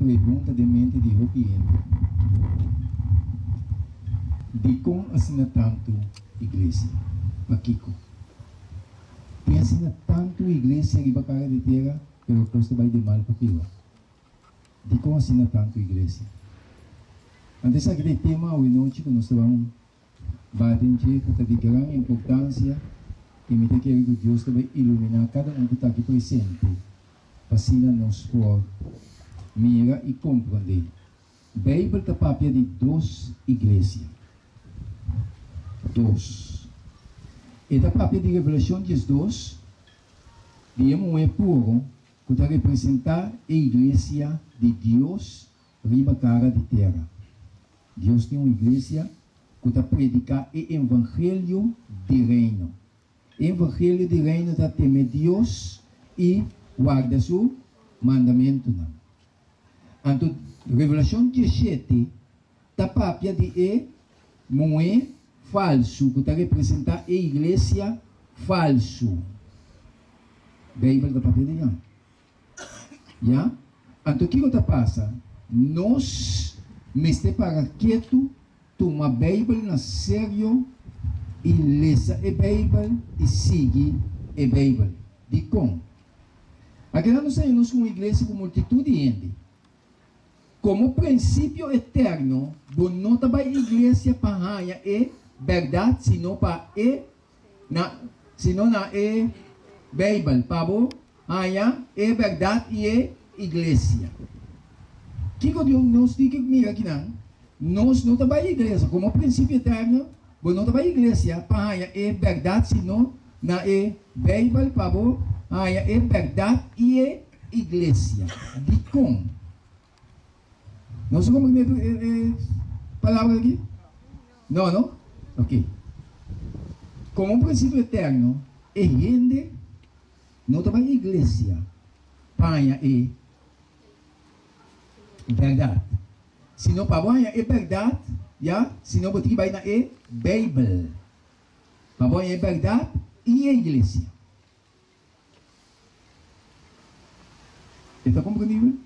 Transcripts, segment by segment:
pregunta den mente di hopi hende, Dikon asina tantu iglesia? Pakiko? Tin asina tantu iglesia riba kara di tera, pero kos ta bai di mal pa pior. Dikon asina tantu iglesia? Anto esaki ta e tema awenochi ku nos ta ban bati un dje ku ta di gran importansia i mi ta kere ku Dios ta bai iluminá kada un ku ta aki presente pa asina nos por mira i komprondé. Beibel ta papia di dos iglesia. Dos. E ta papia di Revelashon 12 di e muhé puru ku ta representá e iglesia di Dios riba kara di tera. Dios tin un iglesia ku ta prediká e evangelio di Reino. E evangelio di Reino ta teme Dios i warda su mandamentunan. Anto Revelashon 17 ta papia di e muhé falsu ku ta representá e iglesia falsu. Beibel ta papia di nan. Ya? Anto kiko ta pasa? Nos mester para ketu, tuma Beibel na serio i lesa e Beibel i sigui e Beibel. Dikon? Akina nos ta haña nos ku un iglesia ku multitut di hende. Komo prinsipio eterno, bo no ta bai iglesia pa haña e bèrdat sino pa e na sino na e Beibel pa bo haña e bèrdat i e iglesia. Kiko di nos tin ke mira akinan? Nos no ta bai iglesia komo prinsipio eterno, bo no ta bai iglesia pa haña e bèrdat sino na e Beibel pa bo haña e bèrdat i e iglesia. Dikon? Nos a komprendé e palabra aki? No, no? Ok. Komo un prinsipio eterno, e hende no ta bai iglesia pa haña e bèrdat, sino pa bo haña e bèrdat, ya, sino bo tin ki bai na e Beibel pa bo haña e bèrdat i e iglesia. E ta komprendibel?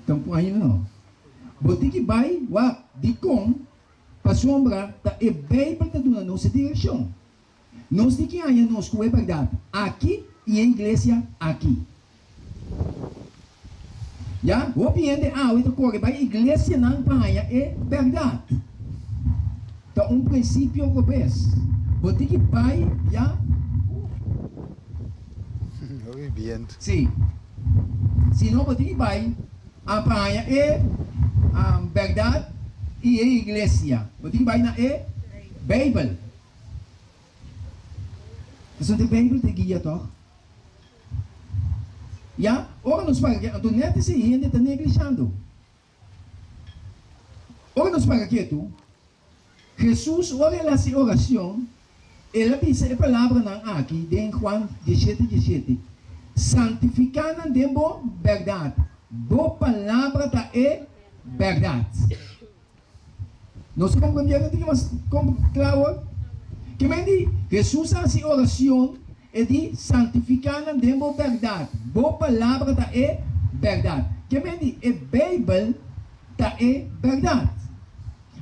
Tampo ainda no. Bo tin ki bai wak dikon pasobra ta e Beibel ta duna nos e direkshon. Nos tin ki haña nos ku e bèrdat aki i e iglesia aki. Ya, hopi hende awe ta kore bai iglesianan pa haña e bèrdat. Ta un prinsipio robes. Bo tin ki bai, ya. Hopi bientu. Sí. Si no, bo tin ki bai a pa haña e bèrdat i e iglesia. Bo tin ki bai na e Beibel. Pasobra e Beibel ta e guia, tòg? Ya, ora nos paga ketu, anto nèt esei hende ta neglishando. Ora nos paga ketu, Hesus ora el hasi orashon, el a bisa e palabranan aki den Juan dieshete dieshete, Santifiká nan den bo bèrdat, bo palabra ta e bèrdat. Nos a comprende algo tiki mas kla awor? Ke men di, Hesus a hasi oracion, e di, Santifica nan den bo berdad, bo palabra ta e berdad. Ke men di, e Bijbel ta e berdad.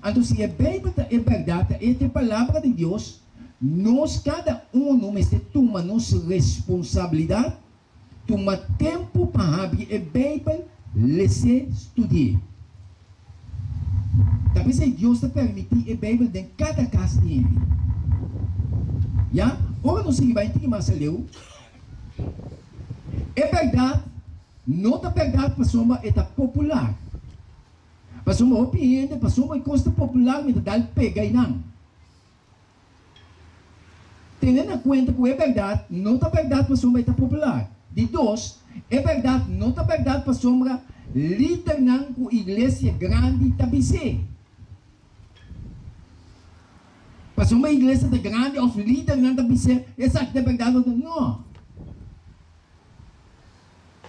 Anto si e Bijbel ta e berdad, ta e ta e palabra di Dios, nos cada uno mester tuma nos responsabilidad Tuma tempu pa habri e Beibel, les'é, studi'é. Ta p'esei Dios ta permití e Beibel den kada kas di hende. Ya, ora nos sigui bai un tiki mas aleu, e bèrdat no ta bèrdat pasobra e ta popular. Pasobra hopi hende, pasobra e kos ta popular mi ta dal pega einan. Tene na kuenta ku e bèrdat no ta bèrdat pasobra e ta popular. Di dos, e bèrdat no ta bèrdat pasobra lidernan ku iglesia grandi ta bis'é. Pasobra iglesia ta grandi òf lidernan ta bis'é esaki ta bèrdat òf no.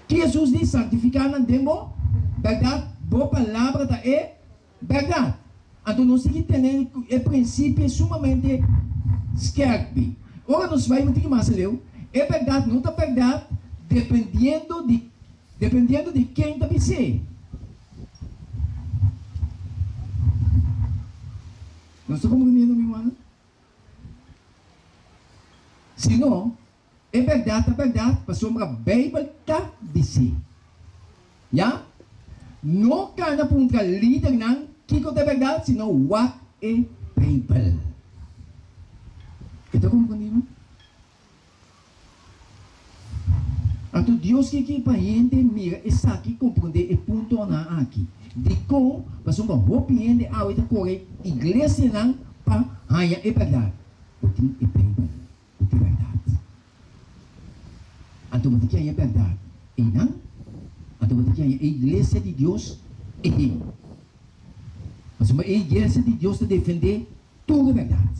Ki Hesus di, Santifiká nan den bo bèrdat, bo palabra ta e Bèrdat? Anto nos tin ki tene e prinsipio sumamente skèrpi. Ora nos bai un tiki mas leu, e bèrdat no ta bèrdat dependiendo di dependiendo di ken ta bis'é. Nos ta komprendiendo, mi rumannan? Si no, e bèrdat ta bèrdat pasobra Beibel ta bis'é. Ya? No kana puntra lidernan kiko ta e bèrdat, sino wak e Beibel. E ta komprendí no? Anto Dios ke ke pa hende mira esaki i komprendé e puntonan aki. Dikon? Pasobra hopi hende awe ta kore iglesianan pa haña e bèrdat. Bo tin e Beibel ku ta e bèrdat. Anto bo ta ke haña e bèrdat einan? Anto bo ta ke haña e iglesia di Dios einan? Pasobra e iglesia di Dios ta defendé Tur e bèrdat.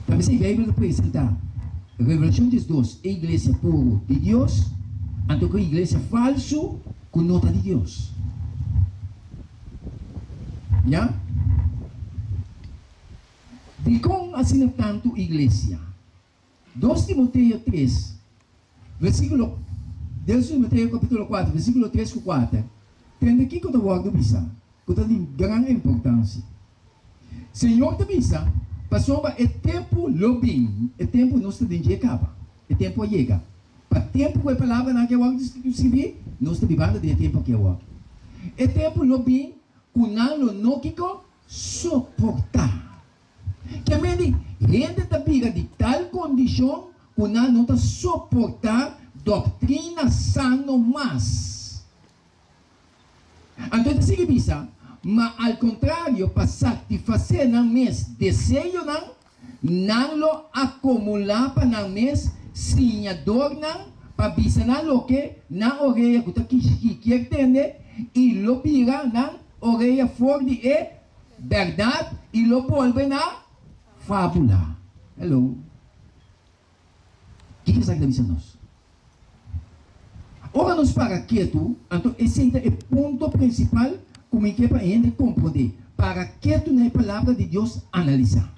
Ta p'esei Beibel ta presentá Revelashon 12 e iglesia puru di Dios anto ku e iglesia falsu ku no ta di Dios. Ya? Dikon asina tantu iglesia? 2 Timoteo 3, versíkulo 2 Timoteo kapítulo 4, versíkulo 3 ku 4, tende kiko ta wòrdu bisá, ku ta di gran importansia. Señor ta bisa, Pasobra e tempu lo bin, e tempu nos ta den dje kaba, e tempu a yega. Pa tempu ku e palabranan aki a wòrdu skribí, nos ta bibando den e tempu aki awor. E tempu lo bin ku nan lo no kiko? Soportá. Ke mende hende ta bira di tal kondishon ku nan no ta soportá doktrina sano mas. Anto e ta sigui bisa, Ma al kontrario, pa satisfasé nan mes deseonan, nan lo akomulá pa nan mes siñadornan pa bisa nan loke nan orea ku ta kishikí kier tende, i lo bira nan orea for di e Berdad y lo bolbe na fabula. Hello. Kiko esaki ta bisa nos? Ora nos para ketu, anto esei ta e punto principal cu mi ke pa e hende comprende. Para ketu na e palabra di Dios, analisa.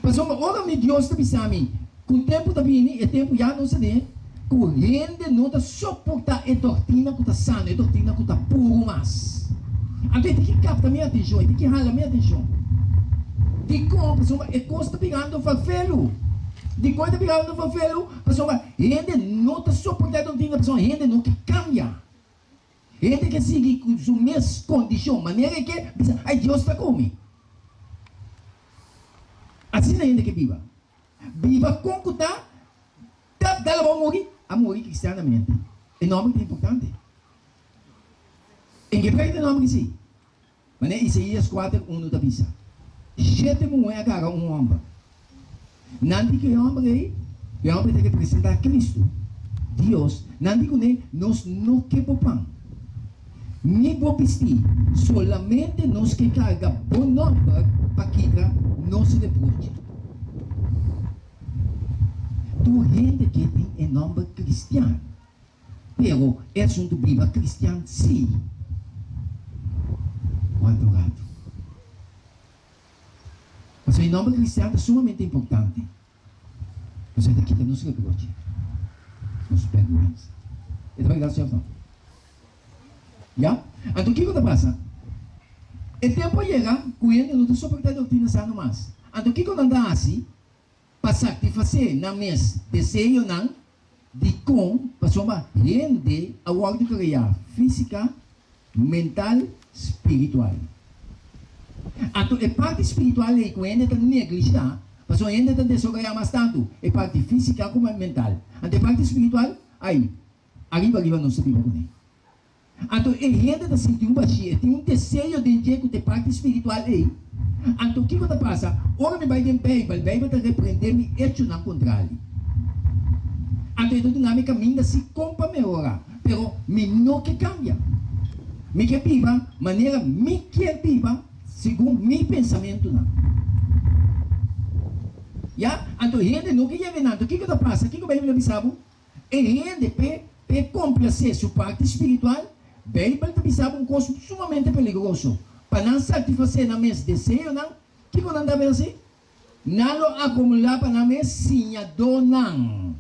Pasobra ora mi Dios ta bisa mi ku tempu ta bini, e tempu ya nos ta den, ku hende no ta soportá e doktrina ku ta sano, e doktrina ku ta puru mas. Anto e tin ki kapta mi atenshon, e tin ki hala mi atenshon. Dikon? Pasobra e kos ta birando farfelu. Dikon e ta birando farfelu? Pasobra hende no ta soportá e doktrina, pasobra hende no ke kambia. Hende ke sigui ku su mes kondishon, manera e ke bisa, Ai, Dios ta ku mi. Asina hende ke biba. Biba kon ku ta, ta dal abou muri, a muri kristianamente. E nòmber ta importante. En ke pèrdè e nòmber esei? Manera Isaías kuater unu ta bisa, Shete muhé a gara un hòmber. Nan di ku e hòmber ei, e hòmber ta representá Kristu, Dios, nan di kuné, Nos no ke bo pan, ni bo bistí, solamente nos ke karga bo nòmber pa kita nos reproche. Tur hende ke tin e nòmber kristian. Pero e asuntu biba cristian si. Cuanto rato. Pasobra e nomber cristian ta sumamente importante. Pasobra e ta kita nos reproche, nos berguensa. E ta berdad si of no? Ya? Anto kico ta pasa? E tempo a yega cu hende no ta soporta e doctrina sano mas. Anto kico nan ta haci? Pa satisfasé nan mes deseonan, dikon? Pasobra hende a wòrdu kreá físika, mental, spiritual. Anto e parti spiritual ei ku hende ta neglishá, pasobra hende ta desorayá mas tantu e parti físika ku mental. Anto e parti spiritual, ai, ariba ariba nos ta biba kuné. Anto e hende ta sinti un bashí, e tin un deseo den dje ku ta e parti spiritual ei. Anto kiko ta pasa? Ora mi bai den Beibel, Beibel ta reprendé mi echonan kontrali. Anto e ta duna mi kaminda si kon pa mehorá. Pero mi no ke kambia. Mi ke biba manera mi kier biba segun mi pensamentunan. Ya? Anto hende no ke yega einan. Anto kiko ta pasa? Kiko Beibel a bisa bo? E hende p'e p'e komplasé su parti spiritual, Beibel ta bisa bo un kos sumamente peligroso, pa nan satisfasé nan mes deseonan, kiko nan ta hasi? Nan lo akumulá pa nan mes siñadónan.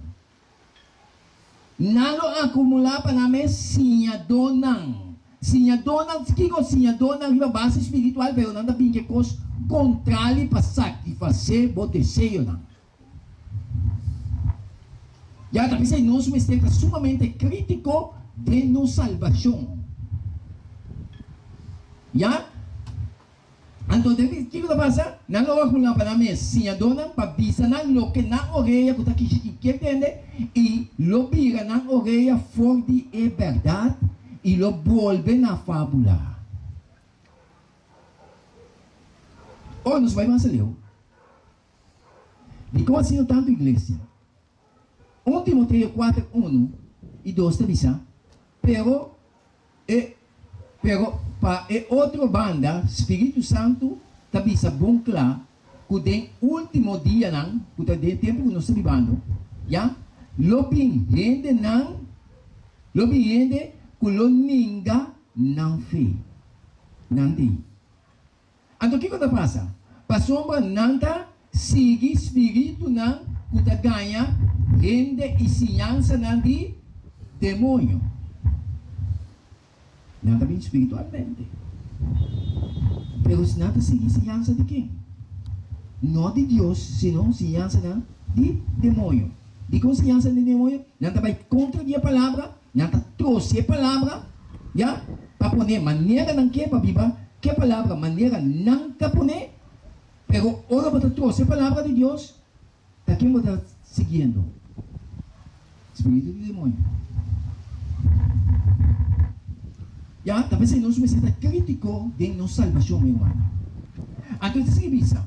Nan lo akumulá pa nan mes siñadónan. Siñadónan, kiko siñadónan riba base spiritual, pero nan ta bin ku e kos kontrali pa satisfasé bo deseonan. Ya ta p'esei nos mester ta sumamente krítiko den nos salbashon. Ya. Anto den kiko ta pasa? Nan lo wak hula pa nan mes siñadónan pa bisa nan loke nan orea ku ta kishikí kier tende, i lo bira nan orea for di e bèrdat i lo bolbe na fábula. Ora nos bai mas aleu, dikon asina tantu iglesia? 1 Timoteo 4, 1 i 2 ta bisa, Pero e pero pa e otro banda Spiritu Santu ta bisa bon kla ku den último dianan, ku ta den e tempu ku nos ta bibando, ya, lo bin hendenan lo bin hende ku lo ninga nan fe. Nan di. Anto kiko ta pasa? Pasobra nan ta sigui spiritunan ku ta gaña hende i siñansanan di demoño. Nan ta bin spiritualmente, pero nan ta sigui siñansa di ken? No di Dios, sino siñansanan di demoño. Dikon siñansa di demoño? Nan ta bai kontra di e palabra, Nan ta troce e palabra, ya, pa pone manera nan ke pa biba ke palabra manera nan ta pone, pero ora bo ta troce e palabra di Dios, ta ken bo ta siguiendo? Spiritu di demoño. Ya, ta p'esei nos mester ta critico den nos salbacion, mi rumannan. Anto e ta sigui bisa,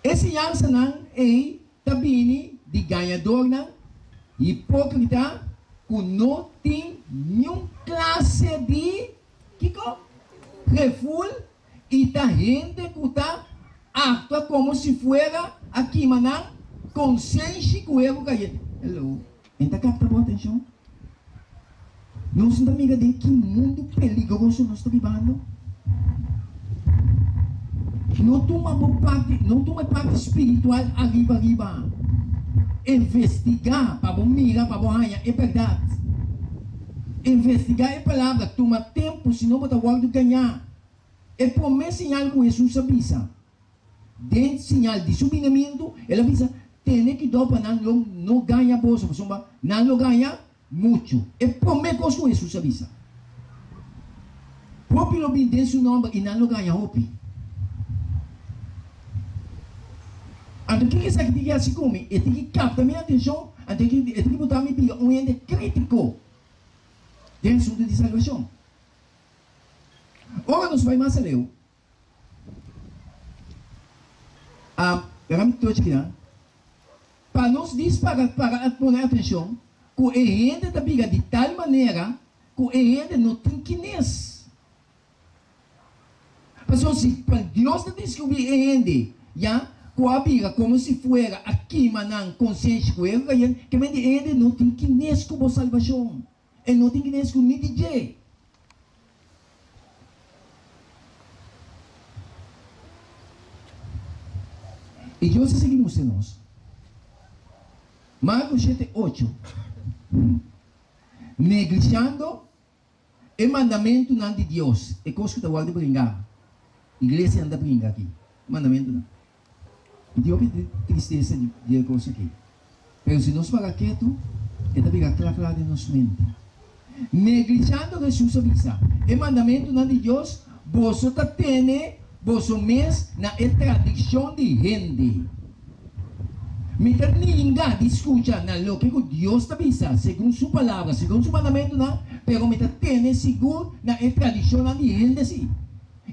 E siñansanan ei ta bini di gañadornan hipókrita ku no tin niun klase di, kiko? Heful i ta hende ku ta aktua komo si fuera a kima nan konsenshi ku heru kayente. Hello. En ta kapta bo atenshon? Nos no ta mira den ki mundu peligroso nos ta bibando? No tuma bo parti, no tuma e parti spiritual ariba ariba. Investigá pa bo mira, pa bo haña e bèrdat. Investigá e palabra, tuma tempu, sino bo ta wòrdu gañá. E promé señal ku Hesus a bisa. Den siñal di su binemientu, el a bisa, Tene kidó pa nan lo no gaña boso, pasobra nan lo gaña muchu. E promé kos ku Hesus a bisa, Hopi lo bin den su nòmber i nan lo gaña hopi. Anto kiko esaki tin ki hasi ku mi? E tin ki kapta mi atenshon, anto e tin ki buta mi bira un hende krítiko den asuntu di salbashon. Ora nos bai mas aleu, A Laga mi tochi kinan. Pa nos dis para para pone atencion cu e hende ta bira di tal manera cu e hende no tin kines. Pasobra si pa Dios ta descubri e hende ya cu a bira como si fuera a kima nan conciencia cu e cayente, ke mende e hende no tin kines cu bo salbacion. E no tin kines cu ni di dje. I Dios a sigui mustra nos. Marko shete ocho, Neglishando e mandamentunan di Dios, e kos ku ta wòrdu bringá, iglesianan ta bringa aki, mandamentunan. Mi tin hopi tristesa di e kos aki. Pero si nos para ketu, e ta bira kla kla den nos mente. Neglishando Hesus a bisa, E mandamentunan di Dios, boso ta tene boso mes na e tradishon di hende. Mi ta ninga di skucha na loke ku Dios ta bisa segun su palabra, segun su mandamentunan, pero mi ta tene sigur na e tradishonnan di hende sí.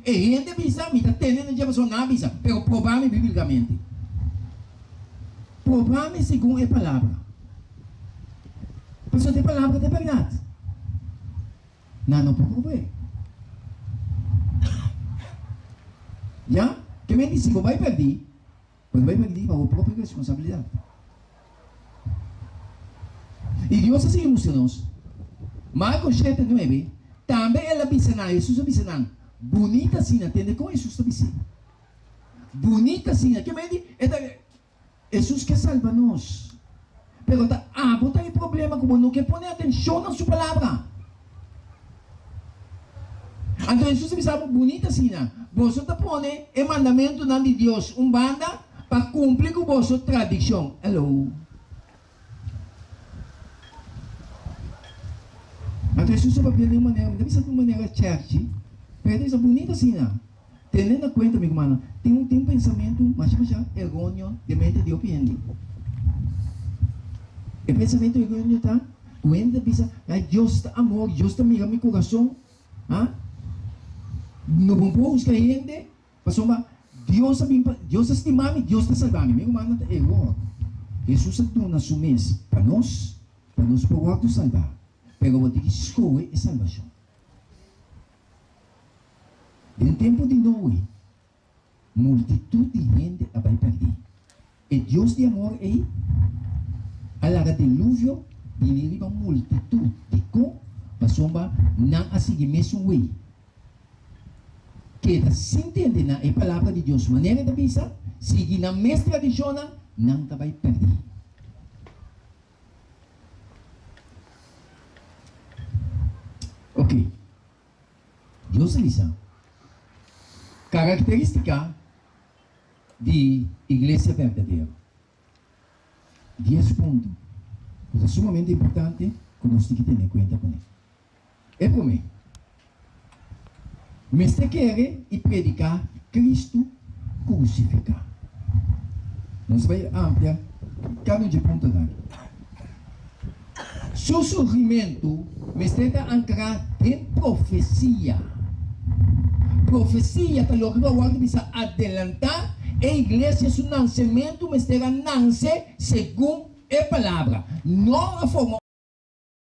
E hende bisa, mi ta tende na dje pasobra nan a bisa, pero proba mi bíblicamente. Proba mi segun e palabra. Pasobra e palabra ta berdad. Nan no por prob'é. Ya? Ke men di si bo bai pèrdí, bo ta bai pèrdí pa bo propio responsabilidat. I Dios a sigui mustra nos. Marko shete nuebe, Tambe el a bisa nan, Hesus a bisa nan, Bunita asina, tende kon Hesus ta bis'é. Bunita asina, ke mei di, e ta, Hesus ke salba nos. Pero ta abo ta e problema ku bo no ke pone atenshon na su palabra. Anto Hesus a bisa bo bunita asina, Boso ta pone e mandamentunan di Dios un banda pa kumpli ku boso tradishon. Hello. Anto Hesus a papia den un manera, mi ta bisa di un manera chèrchi, pero e ta bisa bunita asina. Tene na kuenta, mi rumannan, tin un tin un pensamentu masha masha eróneo den mente di hopi hende. E pensamentu eróneo ta ku hende ta bisa, Ai, Dios ta amor, Dios ta mira mi kurason, ha? No bo por husga hende pasobra Dios a bin pa, Dios a stima mi, Dios ta salba mi. Mi rumannan, ta eror. Hesus a duna su mes pa nos, pa nos por wòrdu salbá. Pero bo tin ki skohe e salbashon. Den tempu di Noe, multitut di hende a bai pèrdí. E Dios di amor ei a laga diluvio bini riba multitut. Dikon? Pasobra nan a sigui mesun wei. Keda sin tende na e Palabra di Dios manera e ta bisa, sigui nan mes tradishonnan, nan ta bai pèrdí. Oke. Dios a bisa, Karakterístika di iglesia berdadero. Dies punto ku ta sumamente importante ku nos tin ki tene kuenta kuné. E promé, mester kere i prediká Kristu krusifiká. Nos bai amplia kada un dje puntonan aki. Su surgimentu mester ta ankrá den profesia. Profesia ta loke ku a wòrdu bisa adelantá, e iglesia su nansementu mester a nanse segun e Palabra, no a forma.